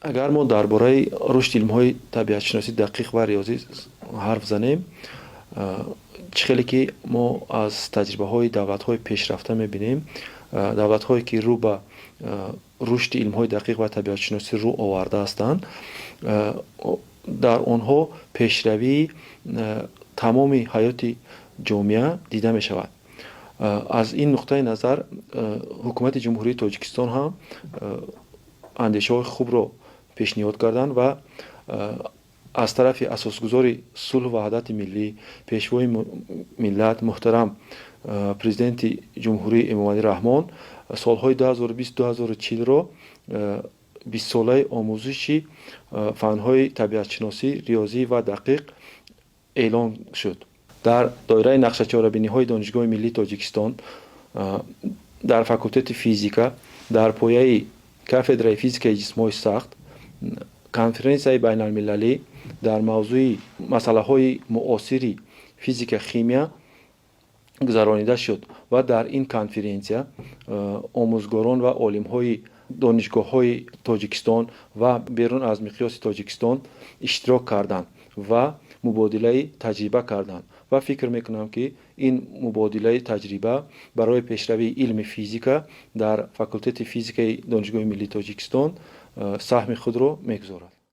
Агар мо дар бораи рушди илмҳои табиатшиносӣ, дақиқ ва риёзӣ ҳарф занем, чӣ хеле ки мо аз таҷрибаҳои давлатҳои пешрафта мебинем, давлатҳое ки рӯ ба рушди илмҳои дақиқ ва табиатшиносӣ рӯ оварда ҳастанд, дар онҳо пешравии тамоми ҳаёти ҷомеа дида мешавад. Аз ин нуқтаи назар Ҳукумати Ҷумҳурии Тоҷикистон ҳам андешаҳои хубро пешниҳод карданд ва аз тарафи асосгузори сулҳу ваҳдати миллӣ, Пешвои миллат, муҳтарам Президенти Ҷумҳурӣ Эмомалӣ Раҳмон солҳои 2020-2040-ро бистсолаи омӯзиши фанҳои табиатшиносӣ, риёзӣ ва дақиқ эълон шуд. Дар доираи нақшачорабиниҳои Донишгоҳи миллии Тоҷикистон дар факултети физика дар пояи кафедраи физикаи ҷисмҳои сахт конференсияи байналмилалӣ дар мавзӯи масъалаҳои муосири физика химия гузаронида шуд ва дар ин конференсия омӯзгорон ва олимҳои донишгоҳҳои Тоҷикистон ва берун аз миқёси Тоҷикистон иштирок карданд ва мубодилаи таҷриба карданд. Ва фикр мекунам, ки ин мубодилаи таҷриба барои пешравии илми физика дар факултети физикаи Донишгоҳи миллии Тоҷикистон саҳми худро мегузорад.